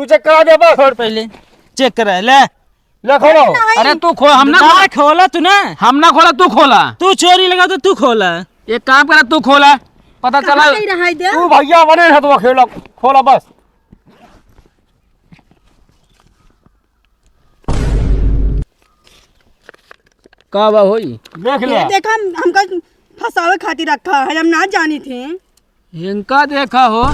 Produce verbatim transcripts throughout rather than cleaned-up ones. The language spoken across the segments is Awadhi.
तू check करा दे बस। छोड़ पहले, check करा ले। ले खोलो। नहीं। अरे तू खो-, हम ना ना खोला। खोला तू ना। हम ना खोला, तू खोला। तू चोरी लगा तो तू खोला। एक काम करा, तू खोला, पता चला। कहाँ गई रहा है दे? तू भैया बने रह, तू खोला, खोला बस। का बा होई? देख ले। ये देखा, हम, हमका फंसावे खातिर रखा है, हम ना जानी थे। इनका देखा हो।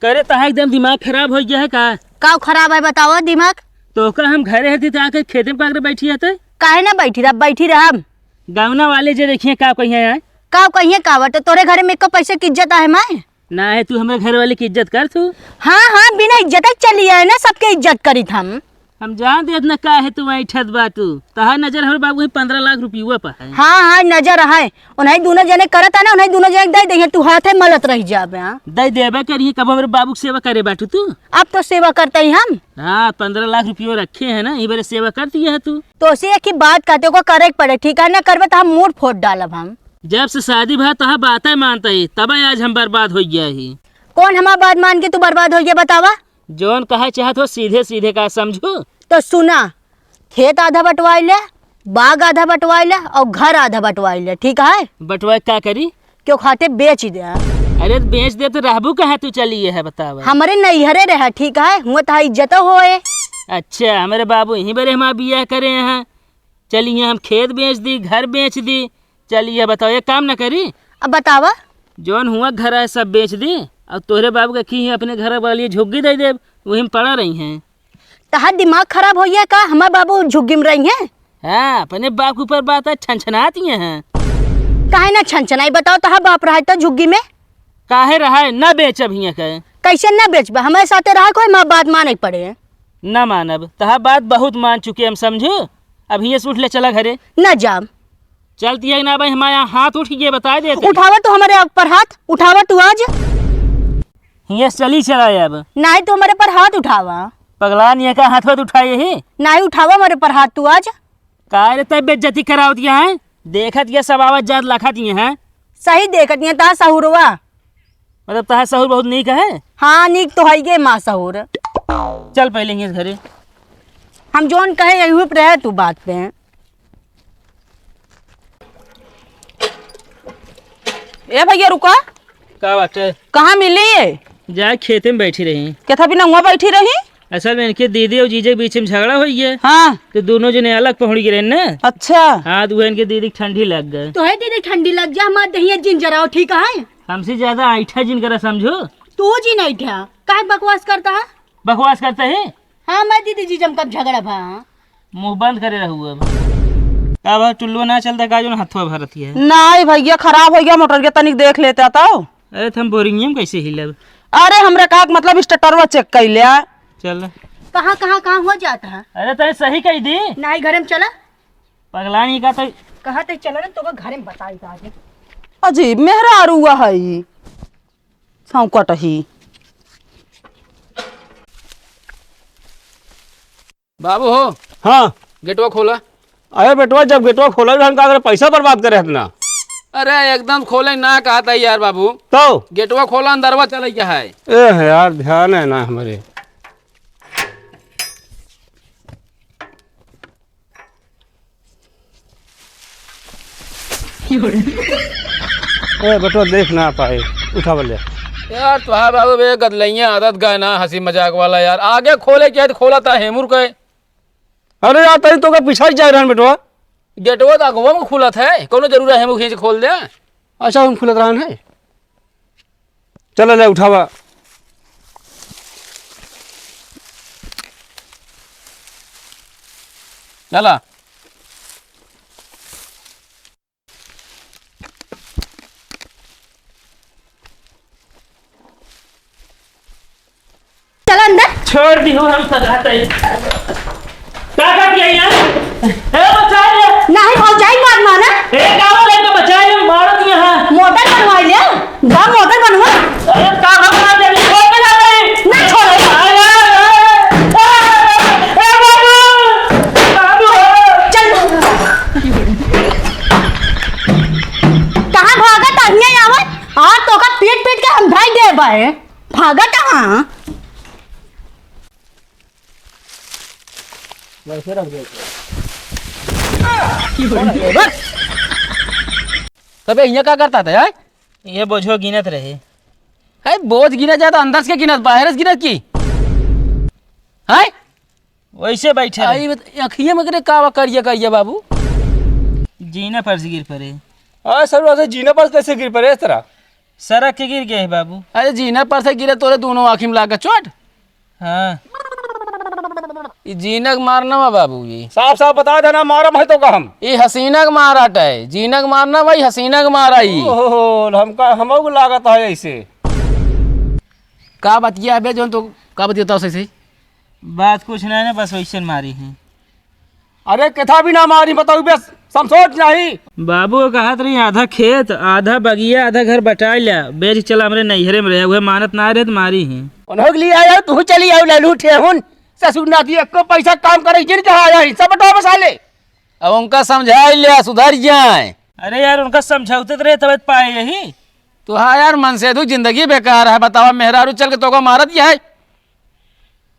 करे तहार एकदम दिमाग खराब होइ गया है का? का खराब है बतावा दिमाग? तोहका हम घरे हती त आके खेते में काकरे बैठी हते? काहे ना बैठी रह, बैठी रहब। गावना वाले जे देखिए का कहिए हैं? का कहिए का बाटे? तोरे घरे में एको पैसे की इज्जत आहे माय? ना है, तू हमरे घर वाले की इज्जत कर तू। हाँ, हाँ, बिना इज्जत चली आए ना, सबके इज्जत करीत हम। हम जान देत ना का है तू ऐठत बा तू। तहार नजर हमरे बाबू ही पन्द्रह लाख रुपयुआ पर है। हाँ, हाँ, नजर है। उन्हीं दोनों जने करत है ना, उन्हीं दोनों जने दे देंगे, तू हाथे मलत रह जाबे, हाँ। दे देबे करिए, कब हमरे बाबू के सेवा करे बाटू तू? अब तो सेवा करते ही हम। हाँ, पन्द्रह लाख रुपये रखे हैं ना, ये बारे सेवा कर दिए है तू। तो से एक ही बात कहते को करे के पड़े, ठीक है ना? करबे तो हम मूड़ फोड़ डालब हम। जब से शादी भा तहा बातें मानते ही, तब आज हम बर्बाद हो गया ही। कौन हमार बात मान के तू बर्बाद हो गया बतावा? जौन कहे चाहत हो सीधे सीधे का समझू। तो सुना, खेत आधा बंटवाई ले, बाग आधा बंटवाई ले और घर आधा बंटवाई ले, ठीक है? बंटवाए का करी? क्यों खाते बेच दे। अरे तो बेच दे तो रहबू कहाँ तू, चलिए है बतावा। हमरे नैहरे रहे, ठीक है? हुआ तो इज्जत होए। अच्छा, हमरे बाबू यहीं बरे हमार बियाह करे हैं, चलिए हम खेत बेच दी, घर बेच दी, चलिए बताओ, एक काम न करी? अब बतावा। जौन हुआ घर है सब बेच दी, और तोहरे बाबू के की अपने घर वाली झुग्गी दे देब, वही में पड़ा रही हैं। तहार दिमाग खराब हो गया का? हमार बाबू झुग्गी में रही हैं? हाँ, अपने बाप के ऊपर बात है, छनछनाती हैं। काहे ना छनछनाई बताओ, तहार बाप रहा तो झुग्गी में? काहे रहा है, ना बेचब हियाँ के। कैसे ना बेचबा? हमारे साथे रहा कोई, हमार बात माने पड़े। ना मानब, तहार बात बहुत मान चुके हम, समझू। अब हियाँ से उठ ले, चला घरे। ना जाब। चलती है ना भाई, हमारे यहाँ हाथ उठ के बता देते। उठावा तू हमारे ऊपर हाथ, उठावा तू आज। हियाँ से चली चला अब। नहीं तू हमारे पर हाथ उठावा। पगला नहीं है का, हाथ वाथ उठाए ही? नहीं उठावा हमारे पर हाथ तू आज। का रे तब बेइज्जती करावत है? देखत ये सब आवत जात लखत ये हैं। सही देखत ये तहार सहुरवा। मतलब तहार सहुर बहुत नीक है? हाँ, नीक तो है ये माँ सहुर। चल पहले हियाँ से घरे। हम जौन कहे यही पे रहे तू बात पे। ए भैया रुका। का बात है? कहाँ मिली है? जाए खेते में बैठी रही। केथा बिना हुआ बैठी रही? असल में इनके दीदी और जीजे के बीच में झगड़ा हो गया। हाँ। तो दोनों जने अलग पहुँच गए ना। अच्छा। हाँ, तो वह इनके दीदी के ठंडी लग गए। तो है दीदी ठंडी लग जा, हमार दहिया जिन जराओ, ठीक है? हमसे ज्यादा ऐठा जिन करा समझो। तू जिन ऐठा, काहे बकवास करता है? बकवास करता है? हाँ, मैं दीदी जीजा में कब झगड़ा भा? मुँह बंद करे रहू अब। का बा, टुल्लुआ ना चलता का, जौन हथवा भरत है? नहीं भैया, खराब हो गया मोटर के, तनिक देख लेता तो। अरे, त हम बोरिंगे में कैसे हिलब? अरे, हमरे का मतलब स्टार्टरवा चेक कर ले। चल। कहाँ, कहाँ, कहाँ हो जाता है? अरे, तैं सही कह दी। नहीं, घरे में चला। पगलानी का तो। कहाँ तक चला ना, तो घरे में बताई तो आज। अजीब मेहरारू है ई। सौंकट ही। बाबू हो। हाँ। गेटवा खोला। अरे बेटवा, जब गेटवा खोला रहन का, अगर पैसा बर्बाद करे हतना। अरे एकदम खोले ना कहता यार बाबू। तो? गेटवा खोला, अंदरवा चले क्या है? ए है यार, ध्यान है ना हमारे। ए, बेटवा देख ना पाए, उठावल जा। यार, तोहार बाबू बे गदलैया आदत गाय ना, हंसी मजाक वाला यार। आगे खोले क्या तो खोला था हेमुर के। अरे यार, तनी तो का पीछा ही जाए रहन बेटवा। गेटवा तो अगवा में खुलत है, कोनो जरूरत है हेमुर खींच खोल दे। अच्छा, हम खुलत रहन है। चला ले उठावा। चला। चल अंदर। छोड़ दी हूँ हम सदा तई। का का किया यहाँ? ए, बचा ले। नहीं, भौजाई मार माना। ए, का हो गया तो बचा ले, मारो दिया है। मोटर बनवाई ले। जा मोटर बनवा। अरे, का हो गया, जल्दी छोड़ के जा रही। ना छोड़ो। अरे, ए, ए, ए, बाबू। बाबू। चल। अरे, भागत हाँ। तबे हियाँ का करता था, हैं? ये बोझो गिनत रहे। है, बोझ गिनत जाता, अंदर से गिनत, बाहर से गिनत की? हैं? वैसे बैठे रहे। आई बत-, अखिया में करे का बा करिया करिया बाबू? जीना पर से गिर पड़े। अरे सर, वैसे जीना पर कैसे गिर पड़े इस तरह? सड़क के गिर गए बाबू। अरे जीना पर से गिरे तोरे दोनों आँखी में लागे चोट? हाँ। ई जीना के मार ना बा बाबू जी। साफ साफ बता देना, मारा भाई तो का हम। ई हसीना के मार आटा है, जीना के मार ना भाई, हसीना के मार आई। ओहो, हमका, हमको लागत है ऐसे। का बतिया अबे, जौन तो का बतिया बताओ सही सही? बात कुछ नहीं ना, बस वैसे मारी है। अरे, केथा भी ना मारी, बताऊ बे, समझोत नहीं। बाबू कहत रही, आधा खेत, आधा बगिया, आधा घर बटाई ल्या, बेच चला हमरे नैहरे में रहे, उहे मानत ना रहे त मारी ही। उन्हों के लिए आया, तू चली आओ, ललू ठेहुन, ससुर नाती एको पैसा काम करे, जिन कहा आया ही, सब बटवा बसा ले। अब उनका समझाई लिया, सुधर जाए। अरे यार, उनका समझौते त रहे, तब पाए यही। तो हाँ यार, मनसेधू जिंदगी बेकार है, बतावा, मेहरारू चल के तोका मारत ही है।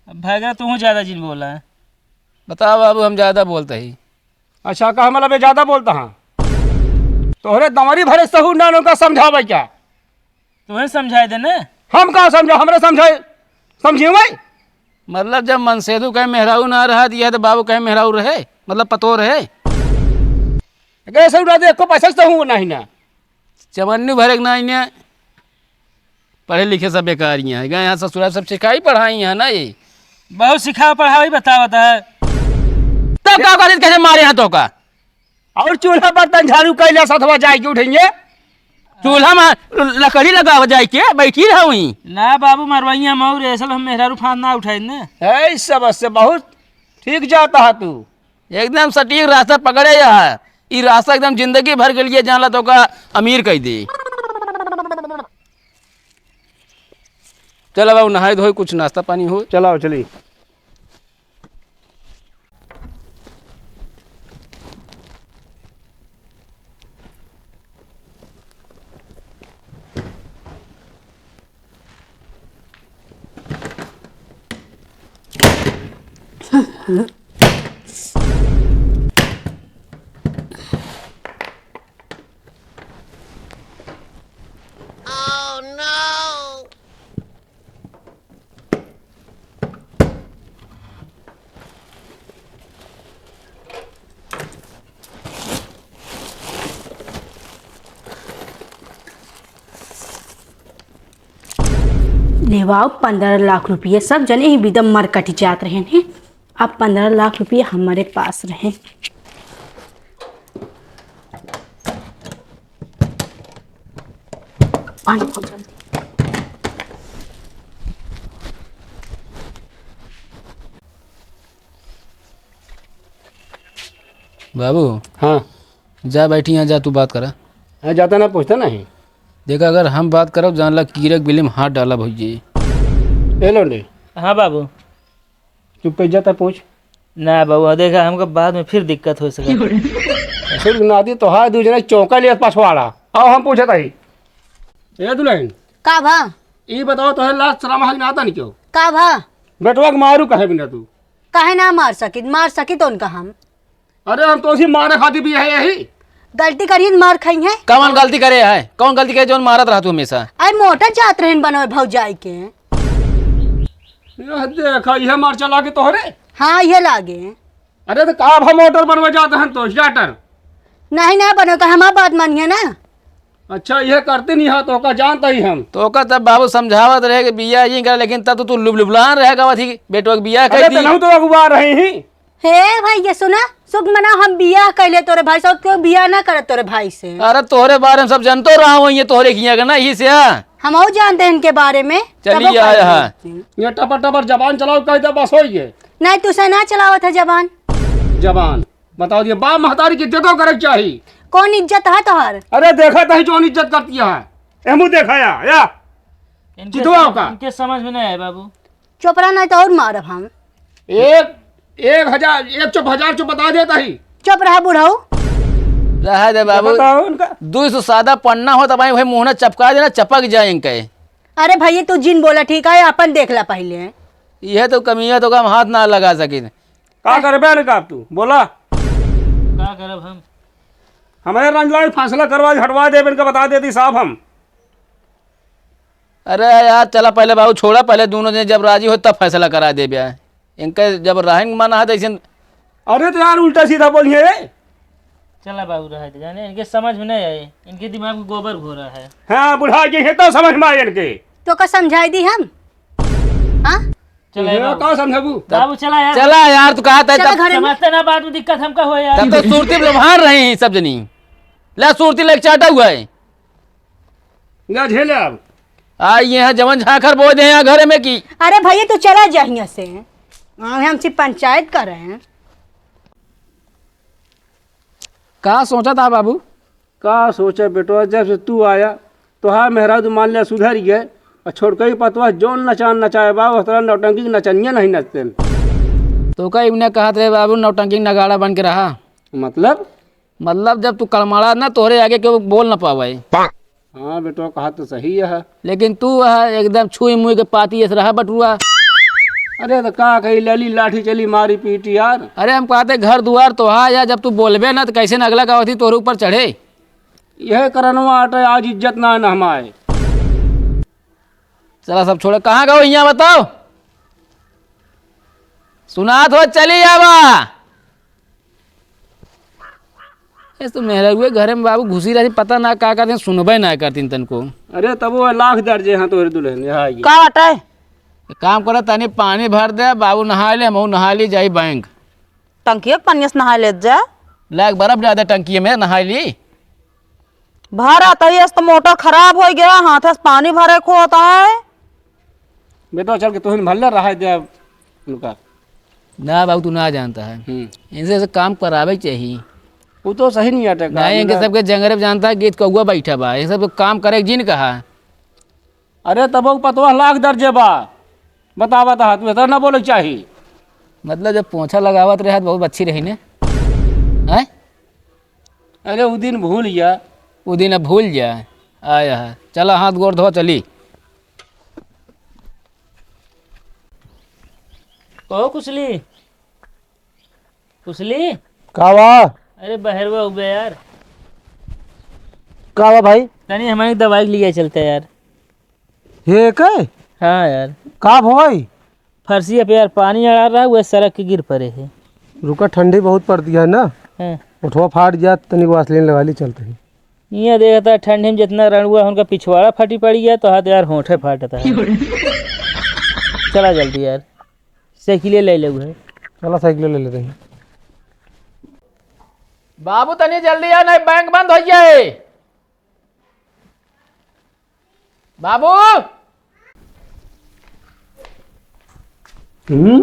अब भैया, तू ज्यादा जिन बोला है। बताओ बाबू, हम ज्यादा बोलते ही। अच्छा, का मतलब ये ज्यादा बोलता हाँ? तोहरे दमरी भरे सहू ना उनका समझावे क्या? तुम्हें समझाए दे ना। हम का समझा, हमरे समझाए, समझी भाई? मतलब जब मनसेधू कहे मेहराऊ ना रहा दिया तो बाबू कहे मेहराऊ रहे, मतलब पतो रहे। कैसे उड़ा दे, एको पैसा से हूँ नहीं ना। चवन्नी भरे के ना इन्हें पढ़े लिखे सब बेकार ही हैं। गए यहाँ ससुराल सब सिखाई पढ़ाई हैं ना ये। बहुत सिखावा पढ़ावा ही बतावत है। तब का करित कैसे मारे हैं तो का? और चूल्हा बर्तन झाड़ू कैला सथवा जाए के उठेंगे। चूल्हा में लकड़ी लगावा जाए के बैठी रहो ही। ना बाबू मरवाइया मऊर असल हम मेहरारू फांद ना उठाए ने। है इस सब से बहुत ठीक जाता है तू। एकदम सटीक रास्ता पकड़े या है। ई रास्ता एकदम जिंदगी भर के लिए जान ला तो का अमीर कह दे। चला बाबू, नहाई धोई, कुछ नाश्ता पानी हो। चलाओ, चली। लेवाओ पन्द्रह लाख रुपया, सब जने ही बिदम मर कट जात रहे हैं। अब पन्द्रह लाख रुपया हमारे पास रहे। पानी को जल्दी। बाबू। हाँ। जा बैठी यहाँ, जा तू बात करा। हाँ, जाता ना, पूछता नहीं। देखा, अगर हम बात करब, जान ला कीड़े के बिल्ली में हाथ डाला भौजी। ए लौंडे। हाँ बाबू। चुप कर जाता, पूछ। ना बाबू, देखा, हमको बाद में फिर दिक्कत हो सके। ससुर के नाती तो हाथ दू जने चौका लिया पछवाड़ा। आओ हम पूछत हई। ए दुल्हन। का भा? ई बताओ, तोहे लाज शरम है कि नाता नहीं क्यों? का भा? बेटवा के मारू कहे बिना तू? काहे ना मार सकित? मार सकित उनका हम। अरे हम तो उसी मारे खातिर भी है यही। गलती करिए त मार खाई है। कौन गलती करे है? कौन गलती करे जौन मारत रहा तू हमेशा? अरे मोटर जात रहन बनवे भौजाई के। यह देखा, यह मार चला के तोहरे? हाँ, ये लागे। अरे तो का भा मोटर बनवे जात हन तो स्टार्टर? नहीं ना बनो का हमार बात मानिए ना। अच्छा, यह करते नहीं हा तो का जानता ही हम। तो का तब बाबू समझावत रहे कि बिया ये करे, लेकिन तब तो तू लुबलुबलान रह गवा थी, बेटवा के बिया अरे कह तो दी। नहीं तो अगुआ रही ही। हे भैया सुना, सुख मना हम बियाह कैले तोरे भाई से, और क्यों बियाह ना करत तोरे भाई से? अरे तोहरे बारे में सब जानतो रहा हूँ, ये तोहरे किया के ना, यही से आ। हम और जानते हैं इनके बारे में, चलिए तबो आया कैसे है। ये टपर टपर जबान चलाओ, कह दे बस हो ये। नहीं, तुसे ना चलावत है जबान। जबान बताओ, ये बाप महतारी की इज्जत करे के चाही। कौन इज्जत है तोहर? अरे देखा तही जौन इज्जत करती है, एमू देखा या, या। इनके चितवा समझ, का? इनके समझ में नहीं आए बाबू। चुप रहा, नहीं तो और मारब हम। एक, एक हजार, एक चुप, हजार चुप बता देता ही। चुप रहा बुढ़ऊ। रहा दे बाबू। बताओ उनका। दुई सौ सादा पन्ना हो, तब भाई मुंह ना चपका देना, चपक जाए इनके। अरे भैया, तू जिन बोला, ठीक है, अपन देख ला पहिले। यह तो कमिया तो का हम हाथ ना लगा सकिन। का करबे न का तू? बोला। का करब हम? हमरे रंजला फैसला करवा, हटवा देबे, इनका बता देती साहब हम। अरे यार, चला पहिले बाबू, छोड़ा, पहिले दोनों जने जब राजी हो तब फैसला करा देबे। इनके जब रहन के मन है तो ऐसे। अरे तो यार, उल्टा सीधा बोलिए रे। चला बाबू, रहे दे, जाने इनके समझ में नहीं आए, इनके दिमाग में गोबर घोरा है। हाँ, बुढ़ा गए हैं तो समझ में आए इनके। तो का समझाई दी हम? हाँ? चला ये बाबू। का समझाबू? बाबू, चला यार। चला यार, तू कहा था चला तब। घर में। समझते ना, बाद में दिक्कत हमका हो यार। तब तो सूरती में लम्हार रही सब जनी। ला सूरती लेके चाटा हुआ है। ना झेले अब। आ, ये है जवन झांखर बोए दे यहाँ घरे में की। अरे भैया, तू चला जा हियां से। हाँ, हम सिर्फ पंचायत कर रहे हैं। का सोचा था बाबू? का सोचा बेटवा, जब से तू आया, तोहार मेहरारू तो मान लिया सुधर गए, और छोटकई पतवा जौन नचान नचाए बा, उस तरह नौटंकी के नचनिया नहीं नचते। तो का इवने कहत रहे बाबू, नौटंकी नगाड़ा बन के रहा? मतलब? मतलब जब तू कड़मड़ा ना, तोहरे आगे केहू बोल ना पावे। हाँ बेटवा, कहा तो सही है। लेकिन तू है एकदम छुई मुई के पाती ऐसे रहा बटुआ। अरे तो का कही, लली लाठी चली मारी पीटी यार। अरे हम कहते घर दुआर तो है यार, जब तू बोलबे ना तो कैसे न अगला का होती तोहरे ऊपर चढ़े। यह करनवा आटे आज इज्जत ना न हमारे। चला सब छोड़े, कहाँ गओ हियाँ बताओ? सुनात हो चली आवा। ये तो मेहररुए घरे में बाबू घुसी रहती, पता ना का करती, सुनबे ना करती तनको। अरे तब वो लाख दर्जे हाँ तोहरे दुल्हन, यहाँ आइए। का बाटे? एक काम करो, तनी पानी भर दे, बाबू नहा ले, हमहू नहा ली, जाई बैंक। टंकिया के पनिया से नहा लेत जा। लाग बर्फ ज्यादा टंकिया में नहा ली। भरा तही अस तो मोटर खराब हो गया, हाथ से पानी भरे को होता है। बेटा चल के तोहिन भल्ला रहा दे अब उनका। ना बाबू, तू ना जानता है। हम्म। इनसे ऐसे काम करावे के चाहिए। वो तो सही नहीं आटे का, नहीं, इनके मतलब सबके जंगरे में जानता है, गीत कौआ बैठा बा, ये सब काम करे के जिन कहा। अरे तब वो पतवा लाख दर्जे बा, बतावा तो तू इतना ना बोले के चाही। मतलब जब पोछा लगावत रहे तो बहुत अच्छी रही ने, हैं? अरे उ दिन भूल जा। उ दिन अब भूल जा। आया है, चला हाथ गोड़ धो चली। कहो कुशली, कुशली। का बा? अरे बहरवा उबे यार। का बा भाई? तनी हमारी दवाई लिया चलते यार। हे के? हाँ यार। का भोई? फर्शिया पे यार पानी अड़ा रहा है, वह सड़क के गिर पड़े है। रुका, ठंडी बहुत पड़ती है ना। हाँ। उठवा फाट जात, तनी वासलीन लगा ली, चलते हैं। ये देखता है ठंडी में जितना रणुआ उनका पिछवाड़ा फटी पड़ी है, तो हाथ यार होठे फाटता है। चला जल्दी यार, साइकिले ले ले है। चला साइकिले ले लेते हैं। बाबू तनी जल्दी आ, नहीं बैंक बंद हो जाए। बाबू। हम्म?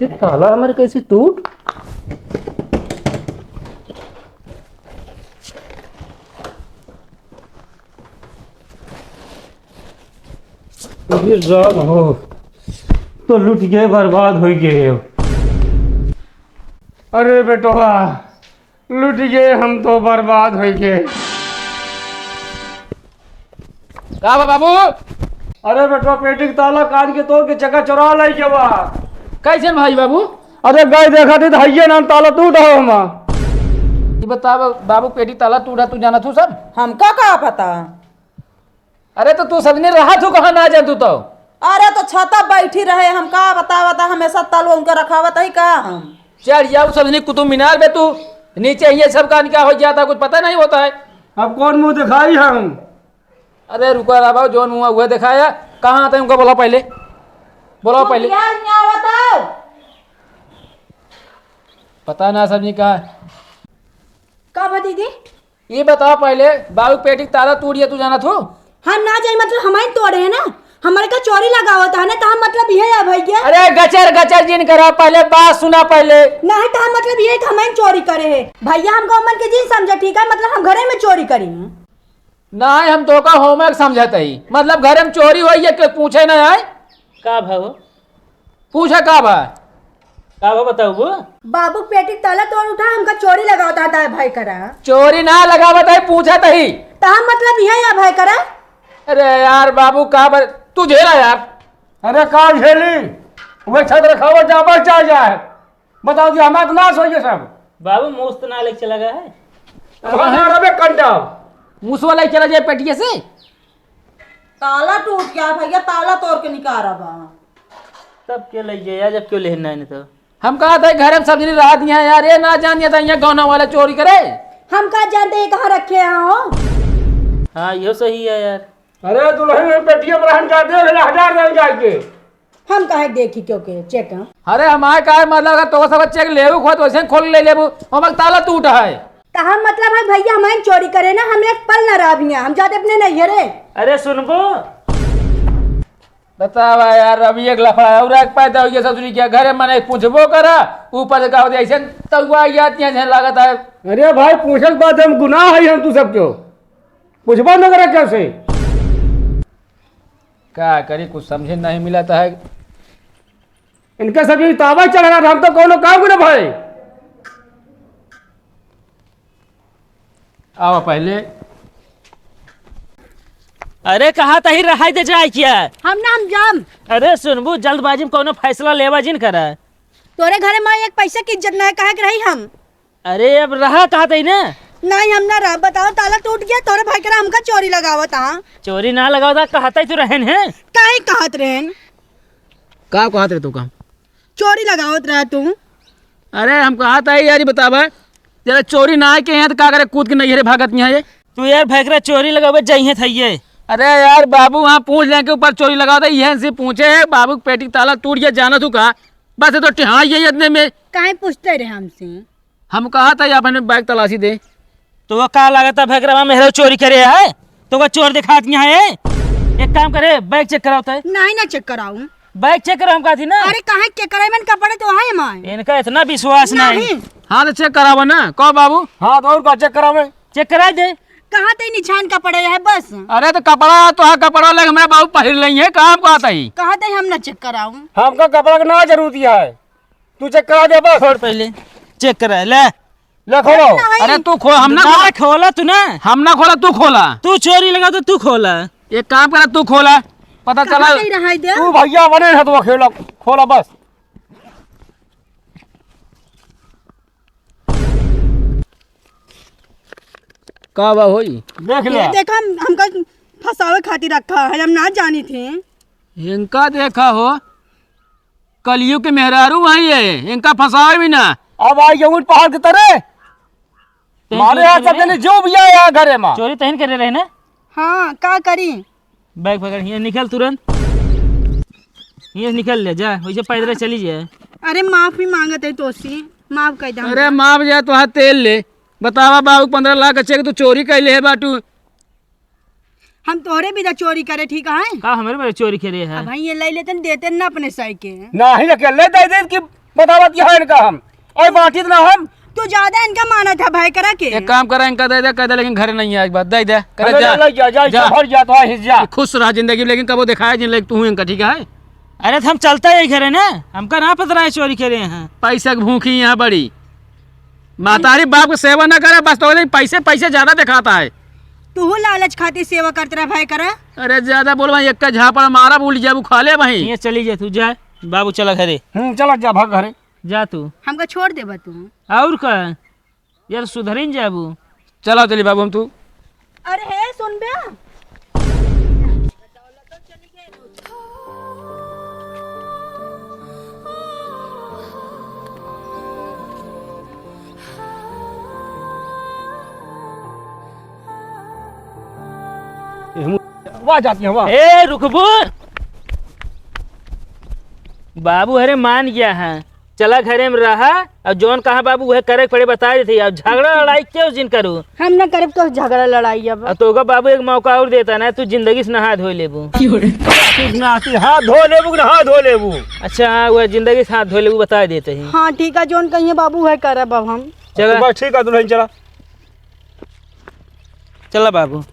ये ताला हमारे कैसे टूट? ये राम हो, तो लुट गए, बर्बाद हो गए। अरे बेटवा, लुट गए हम तो, बर्बाद हो गए। का बा बाबू? अरे बेटवा, पेटी के ताला कान के तोड़ के चक्का चोरा लाई के बा। कैसे भाई बाबू? अरे गए देखा थी तो हइये ना ताला टूटा हो हमा। ये बता बा-, बाबू, पेटी ताला टूटा, तू जाना तू सब? हमका का पता? अरे तो तू सबने रहा तू कहाँ ना जान तू तो? अरे तो छता बैठी रहे, हम का बता बता हमेशा तलवा उनका रखावत है का हम? चढ़ जाओ सबने कुतुब मीनार पे तू, नीचे ये सब का क्या हो जाता कुछ पता नहीं होता है। अब कौन मुंह दिखाई हम? अरे रुका रहा बाबू, जौन मुंह हुआ दिखाया, कहाँ आते हैं उनका बोला पहले, बोला पहले। यार यहाँ बताओ। पता ना सबने कहा। का बा दीदी? ये बताओ पहले, बाबू पेटी के ताला टूट गया, तू जाना थू? हम ना जाई, मतलब हमारे तोड़े है ना, हमारे का चोरी लगावत है ना, तो हम मतलब ये है भैया। अरे गचर गचर जिन करा, पहले बात सुना पहले। नहीं तो हम मतलब ये कि हमारे चोरी करे है भैया, हमको मन के जिन समझे, ठीक है, मतलब हम घरे में चोरी करी हैं। नहीं, हम तो का होमवर्क समझत ही, मतलब घरे में चोरी हुई है, के पूछे ना आए। का भाव? पूछा का बा? का बा बताऊ वो? बाबू पेटी ताला तोड़ उठा, हमका चोरी लगावत है दाई भाई करा। चोरी ना लगावत है, पूछत ही। तो हम मतलब यह या भाई करा? अरे यार बाबू, का बर-, तू झेला यार। अरे का झेली? वह छत रखावत जा, बस जा, जा है। बताओ कि हमारा तो नाश हो गया सब। बाबू, मूस तो ना लेके चला गया है। अब हमारा बे कंडा। मूसवा लेके चला जाए पेटिया से। ताला टूट गया भैया, ताला तोड़ के निकाला बा। तब के ले जाए, जब क्यों लेना है तो। हम कहा था घर में सब जनी रहा दिया यार, ये ना जान दिया था यहाँ गौना वाला चोरी करे। हम का जानते ये कहाँ रखे हैं हो? हाँ, यो सही है यार। अरे दुल्हन में पेटिया में रहन का दे, हजार दे जाके। हम काहे देखी क्यों के चेक है? अरे हमारे काहे मतलब, अगर तो सब चेक लेबू खोत वैसे खोल ले लेबू, हमार ताला टूट है। तो हम मतलब है भैया हमारे चोरी करे ना, हम एक पल ना रह हियाँ, हम जाते अपने नैहरे। अरे सुनबो, बतावा यार, अभी एक लफड़ा और एक पैदा हो गया ससुरी के घरे, मने पूछबो करा, ऊपर से का होता है, ऐसे तउआ याद नहीं है, लागत है। अरे भाई, पूछल बात हम गुनाह है, हम तू सब क्यों पूछबो न करे कैसे? का करी, कुछ समझे नहीं मिला था है। इनका सब तावा चढ़ रहा, हम तो कोनो काम को ना भाई। आवा पहिले। अरे, कहा तही रहाई दे जाए क्या? हम ना, हम जाम। अरे, सुनबू, जल्दबाजी में कोनो फैसला लेवा जिन करा। तोरे घरे माँ एक पैसा की इज्जत ना है, कहे के रही हम। अरे, अब रहा कहा तही ना। नहीं, हम ना रहा। बताओ, ताला टूट गया, तोरे भाई करा हमका चोरी लगावत, हाँ। चोरी ना लगावत, कहा तही तू रहन है। काहे कहत रहन? का कहत रहे तू का? चोरी लगावत रहा तू। अरे, हम कहा तही यार, ये बतावा, जरा चोरी ना है के यहाँ तो का करे, कूद के नैहरे भागत यहाँ ये। तू यार भैकरा चोरी लगावे जाइए था ये। अरे यार बाबू, वहाँ पूछ लें के ऊपर चोरी लगावत है, यह से पूछे है, बाबू के पेटी ताला टूट गया, जाना तू का? बस ये तो टिहाँ ये इतने में। काहे पूछते रहे हमसे? हम कहा तही अपने बैग तलाशी दे। तो वो का लागत है भैकरा मेहरा चोरी करे है? तो वो चोर दिखात यहाँ है। एक काम करे, बैग चेक कराओ तय। नहीं ना चेक कराऊं। बैग चेक कराओ, हम कहा थी ना। अरे काहे चेक कराए, मन कपड़े तो है माय। इनका इतना विश्वास नहीं। नहीं। हाँ तो चेक करावा ना, कहो बाबू। हाँ तो और का चेक करावे? चेक करा दे। कहा तही निछान कपड़े है बस। अरे तो कपड़ा तो है, कपड़ा लेके मेरे बाबू पहिर लेंगे, काम कहा तही। कहा तही हम ना चेक कराऊं। हमका कपड़ा के ना जरूरत है, तू चेक करा दे बस। छोड़ पहिले, चेक करा ले। ले खोलो। नहीं। अरे तू खो-, हम ना ना खोला। खोला तू ना। हम ना खोला, तू खोला। तू चोरी लगा तो तू खोला। एक काम करा, तू खोला। पता कहाँ चला। गई रहाई दे? तू भैया बने है तो खोला, खोला बस। का बा होई? देख ले। ये देखा, हम, हमका फंसावे खातिर रखा है, हम ना जानी थे। इनका देखा हो, कलयुग के मेहरारू वही है, इनका फंसावे भी ना। अब आई ऊंट पहाड़ के तरे। तहिन मारे चोरी हाथ करे सब रहे? जने जो भी आया घरे में। चोरी तहिन करे रहे ना? हाँ, का करी? बैग पकड़, हियाँ निकल तुरंत। हियाँ निकल ले, जा, वैसे पैदल चली जाए। अरे माफी मांगत है तोसी, माफ कर दे हमका। अरे माफ जा, तो हाथ तेल ले। बतावा बाबू, पन्द्रह लाख का चेक तू चोरी कैले है बाटू। हम तोहरे बिना चोरी करे, ठीक है? का हमरे बिना चोरी करे है? अब भाई ये ले लेते न, देते न अपने साई के। नहीं रखे, ले दे दे कि बतावत यहाँ इनका हम। और बांटित ना हम। तू ज्यादा इनका मानत है भाई करा के। एक काम करा, इनका दे दे, कह दे, लेकिन घरे नहीं है, एक बार दे दे, कह दे, अरे जा। ले जा, जा, जा। भर जा, तो है, जा। खुश रहा जिंदगी, लेकिन कबो दिखाया जिन, लेकिन तू इनका, ठीक है? अरे तो हम चलता ही घरे ना, हमका ना पता रहा है चोरी करे हैं। पैसा की भूखी यहाँ बड़ी। महतारी बाप के सेवा ना करे, बस तो पैसे, पैसे ज्यादा दिखाता है। तू लालच खातिर सेवा करत रह भाई करा। अरे ज्यादा बोलबा, एक का झापड़ मारा, उलट जाबू, खा ले वहीं। ये चली जा तू, जा बाबू, चला घरे। हम्म, चला जा, भाग घरे। जा तू। हमका छोड़ देबा तू? और का, यार सुधरिन जाबू। चला चली बाबू, हम तू। अरे हे, सुन बे। वाह जाती है, वाह। ए, रुकबू। बाबू, अरे मान गया है। चला घरे में रहा, और जौन कहा बाबू उहे करे के पड़े बता देते। अब झगड़ा लड़ाई क्यों जिन करू? हम ना करब तो झगड़ा लड़ाई अब। अब तो ओका बाबू एक मौका और देता ना, तू जिंदगी से नहा धो लेबू। तू नहाती हाथ धो लेबू कि नहा धो लेबू? अच्छा हाँ, वह जिंदगी से हाथ धो लेबू बता देते ही। हाँ ठीक है, जौन कहिए बाबू उहे करब अब हम। चला। बस ठीक है दुल्हन, चला। चला बाबू।